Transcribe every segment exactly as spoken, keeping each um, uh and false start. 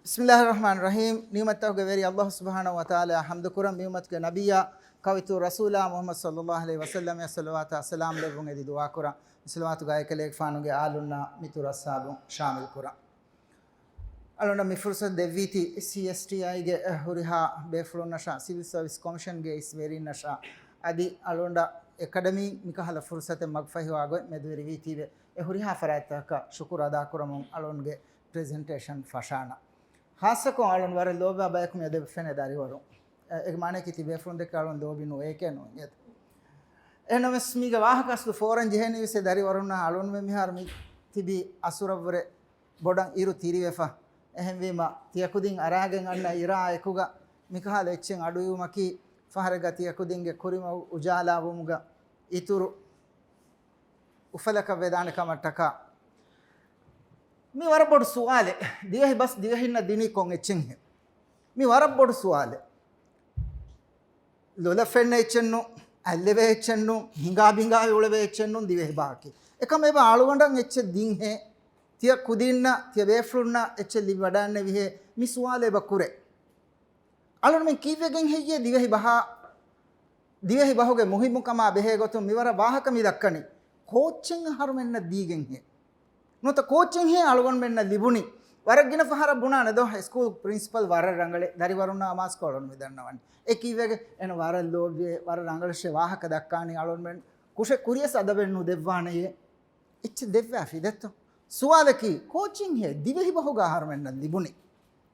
ބިސްމިއްލާހި ރަޙްމާނި ރަޙީމް. ނިޢުމަތްތަކުގެ ވެރި ﷲ ސުބްޙާނަހޫ ވަތަޢާލާއަށް ޙަމްދު ކުރަން، މި އުއްމަތުގެ ނަބިއްޔާ ކައުއިތުރު ރަސޫލާ މުޙައްމަދު ޞައްލައްލާހު ޢަލައިހި ވަސައްލަމަށް ޞަލަވާތާ ސަލާމް ލެއްވުން އެދި ދުޢާ ކުރަން. ޞަލަވާތުގައި އެކަލޭގެފާނުގެ އާލުންނާ މިތުރު އަޞްޙާބުން ޝާމިލް ކުރަން. އަޅުގަނޑަށް މި ފުރުޞަތު ދެއްވީތީ ސީއެސްޓީއައިގެ ހުރިހާ ބޭފުޅުންނަށާ، ސިވިލް ސަރވިސް ކޮމިޝަންގެ އިސް ވެރިންނަށާ، އަދި އަޅުގަނޑަށް އެކަޑަމީން މިކަހަލަ ފުރުޞަތެއް މަގުފަހިވާ ގޮތް މެދުވެރިވީތީވެ، އެ ހުރިހާ ފަރާތްތަކަކަށް ޝުކުރު އަދާކުރަމުން އަޅުގަނޑުގެ ޕްރެޒެންޓޭޝަން ފަށާނަން. ޚާއްޞަކޮށް އަޅުން ވަރަށް ލޯބިވާ ބަޔަކު މިއަދު ފެނޭ ދަރިވަރުން. އެ، އޭގެ މާނައަކީ ތި ބޭފުޅުން ދެކެ އަޅުން ލޯބި ނުވޭކޭ ނޫން. އެހެންނަމަވެސް މީގެ ވާހަކަ އަސްލު ފޯރަން ޖެހޭނީވެސް އެ ދަރިވަރުންނާ އަޅުންމެން މިހާރު މި ތިބީ އަސުރަށްވުރެ ބޮޑަށް އިރު ތިރިވެފަ. އެހެންވީމަ، ތިޔަކުދިން އަރާގެން އަންނަ އިރާ އެކުގަ މިކަހަލަ އެއްޗެއް އަޑުއިވުމަކީ، ފަހަރެއްގަ ތިޔަކުދިންގެ ކުރިމަގު އުޖާލާވުމުގަ އިތުރު އުފަލަކަށް ވެދާނެ ކަމަށްޓަކާ. މީ ވަރަށް ބޮޑު ސުވާލެއް. ދިވެހި ބަސް ދިވެހިންނަށް ދިނީ ކޮން އެއްޗެއްހޭ؟ މީ ވަރަށް ބޮޑު ސުވާލެއް. ލޮލަށް ފެންނަ އެއްޗެއްނު، އަތްލެވޭ އެއްޗެއްނު، ހިނގާ ބިނގާ އުޅެވޭ އެއްޗެއްނު ދިވެހި ބަހަކީ. އެކަމް އެބަ އަޅުގަނޑަށް އެއްޗެއް ދިންހޭ؟ ތިޔަ ކުދީންނަށް، ތިޔަ ބޭފުޅުންނަށް އެއްޗެއް ލިބިވަޑައިގަންނެވިހޭ؟ މި ސުވާލެއް އެބަ ކުރޭ. އަޅުންމެން ކީއްވެގެން ހެއްޔޭ ދިވެހި ބަހާ، ދިވެހި ބަހުގެ މުހިއްމުކަމާ ބެހޭ ގޮތުން މިވަރަށް ވާހަކަ މި ދައްކަނީ؟ ކޯއްޗެއް އަހަރުމެންނަށް ދީގެންހޭ؟ ނުވަތަ ކޯއްޗެއްހޭ އަޅުގަނޑުމެންނަށް ލިބުނީ؟ ވަރަށް ގިނަ ފަހަރަށް ބުނާނެ ދޯ، ސްކޫލް ޕްރިންސިޕަލް ވަރަށް ރަނގަޅޭ، ދަރިވަރުންނާ އަމާޒުކޮށް އަޅުން މި ދަންނަވަނީ. އެ ކީއްވެގެ؟ އޭނަ ވަރަށް ލޯބިވޭ، ވަރަށް ރަނގަޅަށޭ ވާހަކަ ދައްކާނީ، އަޅުންމެން ކުށެއް ކުރިޔަސް އަދަބެއް ނުދެއްވާނެޔޭ. އެއްޗެއް ދެއްވާފި ދެއްތޯ؟ ސުވާލަކީ، ކޯއްޗެއްހޭ ދިވެހި ބަހުގަ އަހަރުމެންނަށް ލިބުނީ؟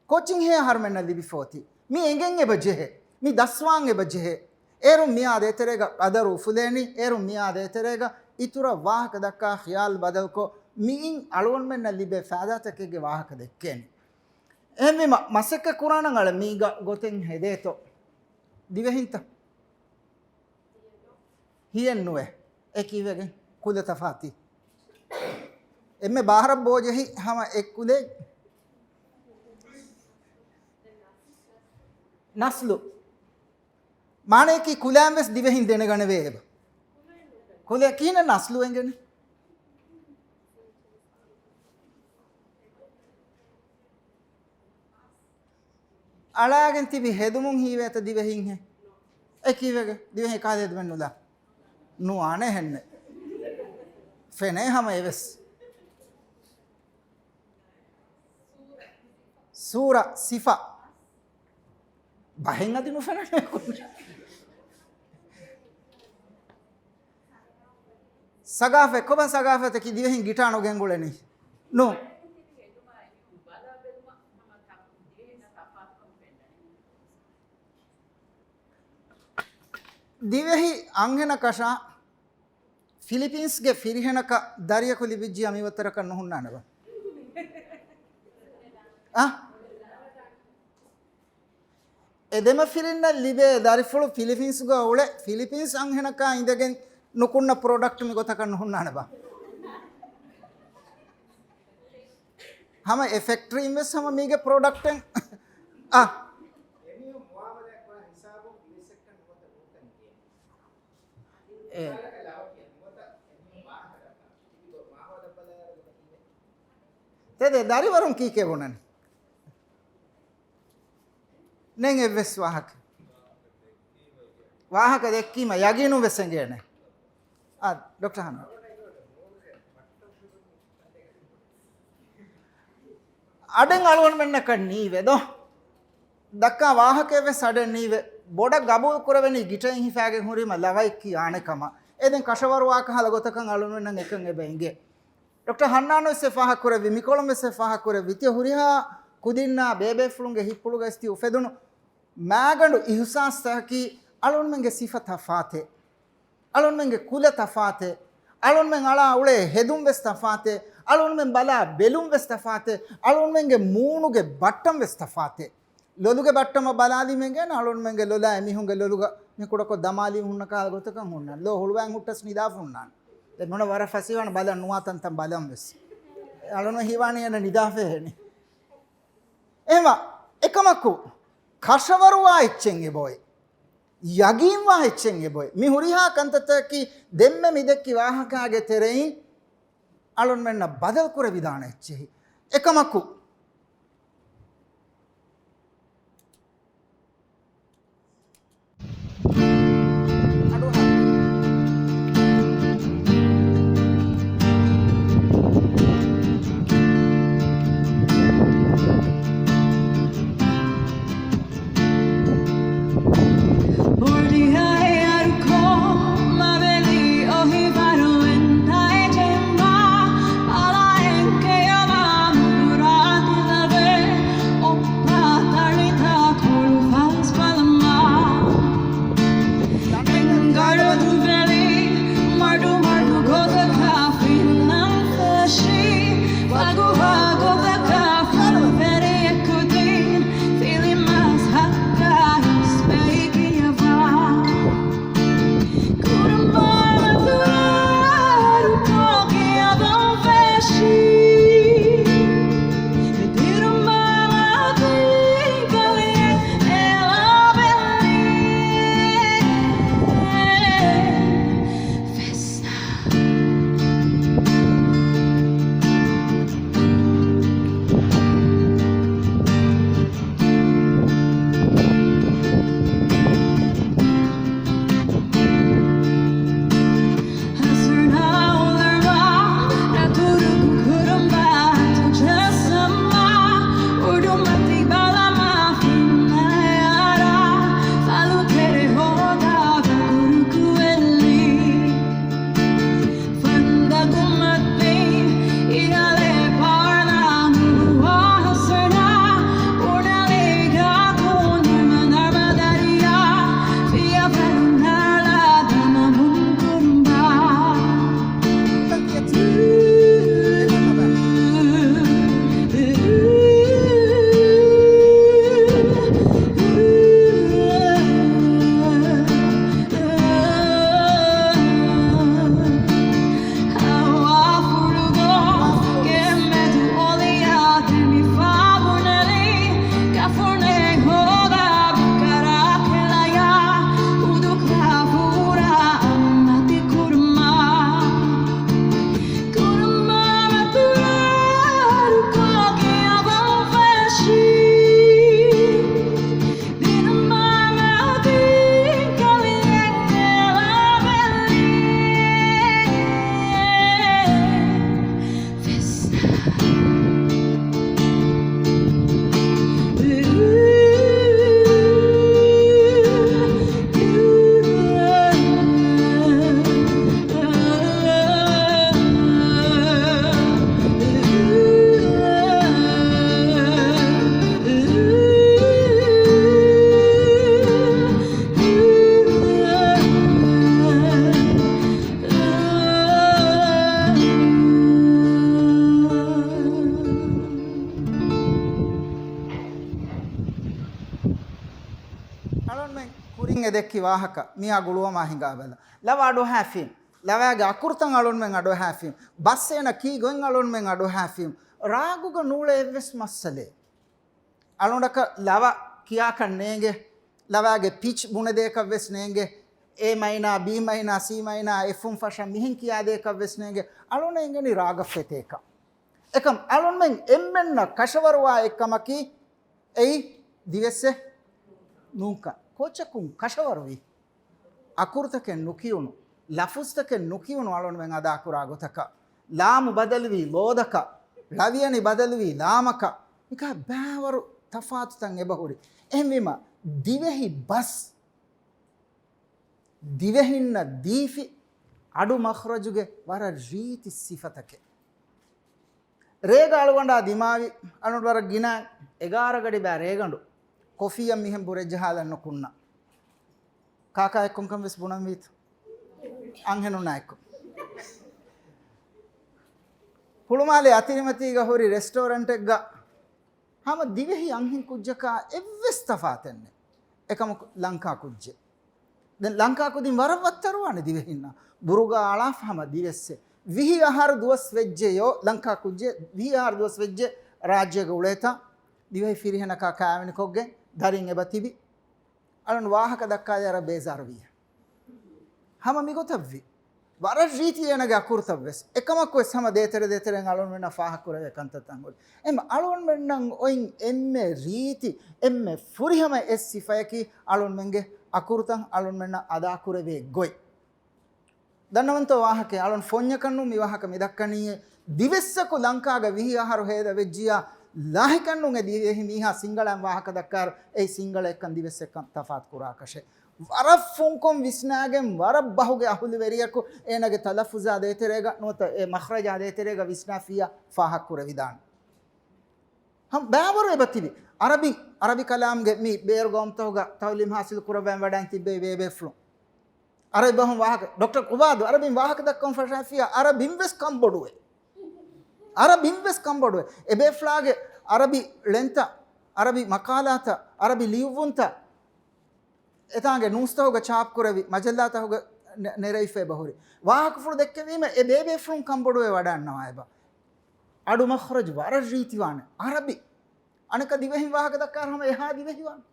ކޯއްޗެއްހޭ އަހަރުމެންނަށް ލިބިފޯތީ؟ މި އެނގެން އެބަ ޖެހޭ، މި ދަސްވާން އެބަ ޖެހޭ. އޭރުން މިއާ ދޭތެރޭގަ ޤަދަރު އުފުލޭނީ، އޭރުން މިއާ ދޭތެރޭގަ އިތުރަށް ވާހަކަ ދައްކާ ޚިޔާލު ބަދަލުކޮށް، މިއިން އަޅުގަނޑުމެންނަށް ލިބޭ ފައިދާތަކެއްގެ ވާހަކަ ދެއްކޭނީ. އެހެންވީމަ، މަސައްކަތް ކުރާނަން އަޅެ މީގަ ގޮތެއް ހެދޭތޯ؟ ދިވެހިންތަ؟ ހިޔެއްނުވޭ. އެ ކީއްވެގެން؟ ކުލަ ތަފާތީ. އެންމެ ބާރަށް ބޯޖެހި ހަމަ އެއް ކުލެއް. ނަސްލު. މާނަޔަކީ ކުލައިން ވެސް ދިވެހިން ދެނެގަނެވޭ އެބަ. ކުލަ ކިހިނެއް ނަސްލު އެނގެނީ؟ އަޅާގެން ތިބި ހެދުމުން ހީވޭތަ ދިވެހިންހޭ؟ އެ ކީއްވެގެ؟ ދިވެހި ކާލެ ހެދުމެއް ނުލާ. ނުވާނެ ހެންނެ. ފެނޭ ހަމަ އެވެސް. ސޫރަ، ސިފަ. ބަހެއް އަދި ނުފެނޭ. ސަގާފަތް، ކޮބާ ސަގާފަތަކީ ދިވެހިން ގިޓާ ނުގެންގުޅެނީ؟ ނޫން. ދިވެހި އަންހެނަކަށާ ފިލިޕީންސްގެ ފިރިހެނަކަށް ދަރިޔަކު ލިބިއްޖިއްޔާ މި ވައްތަރަކަށް ނުހުންނާނެބަ؟ އަ؟ އެ ދެމަފިރިންނަށް ލިބޭ ދަރިފުޅު ފިލިޕީންސްގަ އުޅެ، ފިލިޕީންސް އަންހެނަކާ އިނދެގެން ނުކުންނަ ޕްރޮޑަކްޓް މި ގޮތަކަށް ނުހުންނާނެބާ؟ ހަމަ އެ ފެކްޓްރީން ވެސް ހަމަ މީގެ ޕްރޮޑަކްޓެއް. އަ. އެ. ތެދެ ދަރިވަރުން ކީކޭ ބުނަނީ؟ ނެން އެއްވެސް ވާހަކަ. ވާހަކަ ދެއްކީމަ ޔަގީނުން ވެސް އެނގޭނެ. އާ، ޑޮކްޓަރ ހަންނާން. އަޑެއް އަޅުގަނޑުމެންނަކަށް ނީވެ ދޯ. ދައްކާ ވާހަކައެއް ވެސް އަޑެއް ނީވެ. ބޮޑަށް ގަބޫލު ކުރެވެނީ ގިޓައިން ހިފާގެން ހުރީމަ ލަވައެއް ކިޔާނެ ކަމަށް. އެ ދެން ކަށަވަރުވާ ކަހަލަ ގޮތަކަށް އަޅުގަނޑުމެންނަށް އެކަން އެބަ އެނގޭ. ޑޮކްޓަރ ހަންނާން ވެސް އެ ފާހަގަ ކުރެއްވި، މިކޮޅުން ވެސް އެ ފާހަގަ ކުރެއްވި. ތިޔަ ހުރިހާ ކުދިންނާ ބޭބޭފުޅުންގެ ހިތްޕުޅުގައި ވެސް ތި އުފެދުނު މާގަނޑު އިހުސާސްތަކަކީ އަޅުންމެންގެ ސިފަ ތަފާތެއް، އަޅުންމެންގެ ކުލަ ތަފާތެއް، އަޅުންމެން އަޅާ އުޅޭ ހެދުން ވެސް ތަފާތެއް، އަޅުންމެން ބަލާ ބެލުން ވެސް ތަފާތެއް، އަޅުންމެންގެ މޫނުގެ ބައްޓަން ވެސް ތަފާތެއް. ލޮލުގެ ބައްޓަމަށް ބަލާލީމަ އެނގޭނެ އަޅުންމެންގެ ލޮލާ އެމީހުންގެ ލޮލުގަ މި ކުޑަކޮށް ދަމާލީ ހުންނަ ކަހަލަ ގޮތަކަށް ހުންނާނެ. ލޯ ހުޅުވާން ހުއްޓަސް ނިދާފަ ހުންނާނެ. ދެން މޮޅަށް ވަރަށް ފަސޭހަވާނެ ބަލަން ނުވާ ތަންތަން ބަލަން ވެސް. އަޅުން ހީވާނީ އޭނަ ނިދާފަ ހެނި. އެހެންވާ، އެކަމަކު، ކަށަވަރުވާ އެއްޗެއް އެބައޮތް. ޔަގީންވާ އެއްޗެއް އެބައޮތް. މި ހުރިހާ ކަންތައްތަކަކީ ދެންމެ މި ދެއްކި ވާހަކާގެ ތެރެއިން އަޅުންމެންނަށް ބަދަލު ކުރެވިދާނެ އެއްޗެހި. އެކަމަކު، ދެއްކި ވާހަކަ މިއާ ގުޅުވަމާ ހިނގާބަލަ. ލަވަ އަޑުއަހާފީމް. ލަވައިގެ އަކުރުތައް އަޅުންމެން އަޑުއަހާފީމް. ބަސް އޭނަ ކީ ގޮތް އަޅުންމެން އަޑުއަހާފީމް. ރާގުގަ ނޫޅޭ އެއްވެސް މައްސަލައެއް. އަޅުނޑަކަށް ލަވަ ކިޔާކަށް ނޭނގެ. ލަވައިގެ ޕިޗް ބުނެދޭކަށް ވެސް ނޭނގެ. އޭ މައިނާ، ބީ މައިނާ، ސީ މައިނާ، އެފުން ފަށަން މިހެން ކިޔާދޭކަށް ވެސް ނޭނގެ. އަޅުން އެނގެނީ ރާގަށް ފެތޭކަށް. އެކަމް އަޅުންމެން އެންމެންނަށް ކަށަވަރުވާ އެއްކަމަކީ އެއީ ދިވެއްސެއް ނޫންކަން. ކޯޗަކުން ކަށަވަރުވީ؟ އަކުރުތަކެއް ނުކިޔުނު، ލަފުޒްތަކެއް ނުކިޔުނު އަޅުންމެން އަދާކުރާ ގޮތަކަށް، ލާމު ބަދަލުވީ ލޯދަކަށް، ޅަވިޔަނި ބަދަލުވީ ލާމަކަށް، މިކާ ބައިވަރު ތަފާތުތައް އެބަހުރި. އެހެންވީމަ، ދިވެހި ބަސް ދިވެހިންނަށް ދީފި އަޑު މަޚްރަޖުގެ ވަރަށް ރީތި ސިފަތަކެއް. ރޭގަ އަޅުގަނޑާ ދިމާވި އަޅުގަނޑު ވަރަށް ގިނަ އެގާރަ ގަޑި ބައި ރޭގަނޑު ކޮފީއަށް މިހެން ބުރެއްޖަހާލަން ނުކުންނަ. ކާކާ އެއްކޮންކަން ވެސް ބުނަން ވީތަ؟ އަންހެނުންނާ އެއްކޮން. ހުޅުމާލެ އަތިރިމަތީގަ ހުރި ރެސްޓޯރެންޓެއްގަ ހަމަ ދިވެހި އަންހެން ކުއްޖަކާ އެއްވެސް ތަފާތެއް ނެތް. އެކަމަކު ލަންކާ ކުއްޖެއް. ދެން ލަންކާ ކުދިން ވަރަށް ވައްތަރުވާނެ ދިވެހިންނަށް. ބުރުގާ އަޅާފަ ހަމަ ދިވެއްސެއް. ވިހި އަހަރު ދުވަސް ވެއްޖެޔޯ، ލަންކާ ކުއްޖެއް ވިހި އަހަރު ދުވަސް ވެއްޖެ ރާއްޖޭގަ އުޅޭތާ، ދިވެހި ފިރިހެނަކާ ކާވެނިކޮށްގެން ދަރިން އެބަ ތިބި. އަޅުން ވާހަކަ ދައްކާލި އަރަ ބޭޒާރުވިއްޔާ. ހަމަ މިގޮތަށްވި. ވަރަށް ރީތި އޭނަގެ އަކުރުތައް ވެސް. އެކަމަކު ވެސް ހަމަ ދޭތެރެ ދޭތެރެން އަޅުންމެންނަށް ފާހަގަކުރެވޭ ކަންތައްތައް ހުރި. އެމް އަޅުންމެންނަށް އޮތް އެންމެ ރީތި، އެންމެ ފުރިހަމަ އެއް ސިފަޔަކީ އަޅުންމެންގެ އަކުރުތައް އަޅުންމެންނަށް އަދާކުރެވޭ ގޮތް. ދަންނަވަންތޯ ވާހަކަ، އަޅުން ފޮންޏަކަށްނު މި ވާހަކަ މި ދައްކަނީއޭ. ދިވެއްސަކު ލަންކާގަ ވިހި އަހަރު ހޭދަ ވެއްޖިޔާ، ލާހިކަންނު އެ ދިވެހި މީހާ ސިންގަޅައިން ވާހަކަ ދައްކާއިރު، އެއީ ސިންގަޅައެއްކަން ދިވެއްސެއްކަން ތަފާތުކުރާކަށެއް. ވަރަށް ފުންކޮށް ވިސްނާގެން، ވަރަށް ބަހުގެ އަހުލުވެރިޔަކު އޭނަގެ ތަލަފުޒާ ދޭތެރޭގަ ނުވަތަ އެ މަޚްރަޖާ ދޭތެރޭގަ ވިސްނާފިއްޔާ ފާހަގަކުރެވިދާނެ. ހަމަ ބައިވަރު އެބަތިބި. އަރަބި، އަރަބި ކަލާމްގެ މި ބޭރު ގައުމުތަކުގަ ތައުލީމް ހާސިލް ކުރައްވައި ވަޑައިން ތިއްބެވި ބޭބޭފުޅުން. އަރަބި ބަހުން ވާހަކަ، ޑޮކްޓަރ ޤުބާދު އަރަބިން ވާހަކަ ދައްކަމުން ފަށާފިއްޔާ އަރަބިން ވެސް ކަންބޮޑުވޭ. އަރަބިން ވެސް ކަންބޮޑުވޭ. އެބޭފުޅާގެ އަރަބި ޅެންތައް، އަރަބި މަޤާލާތައް، އަރަބި ލިޔުއްވުންތައް، އެތާނގެ ނޫސްތަކުގަ ޗާޕްކުރެވި، މަޖައްލާތަކުގަ ނެ-، ނެރެވިފަ އެބަހުރި. ވާހަކަފުޅު ދެއްކެވީމަ އެ ބޭބޭފުޅުން ކަންބޮޑުވެ ވަޑައިންނަވާ އެބަ. އަޑު މަޚްރަޖު ވަރަށް ރީތިވާނެ. އަރަބި. އަނެކަ ދިވެހިން ވާހަކަ ދައްކާ ހަމަ އެހާ ދިވެހިވާނެ.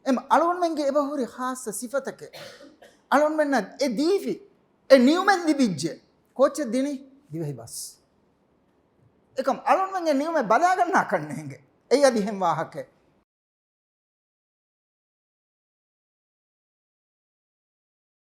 އެމް އަޅުގަނޑުމެންގެ އެބަހުރި ޚާއްޞަ ސިފަތަކެއް. އަޅުގަނޑުމެންނަށް އެ ދީފި، އެ ނިޢުމަތް ލިބިއްޖެ. ކޯއްޗެއް ދިނީ؟ ދިވެހި ބަސް. އެކަމް އަޅުންމެންގެ ނިޢުމަތް ބަލާގަންނާކަށް ނޭނގެ. އެއީ އަދި އެހެން ވާހަކައެއް.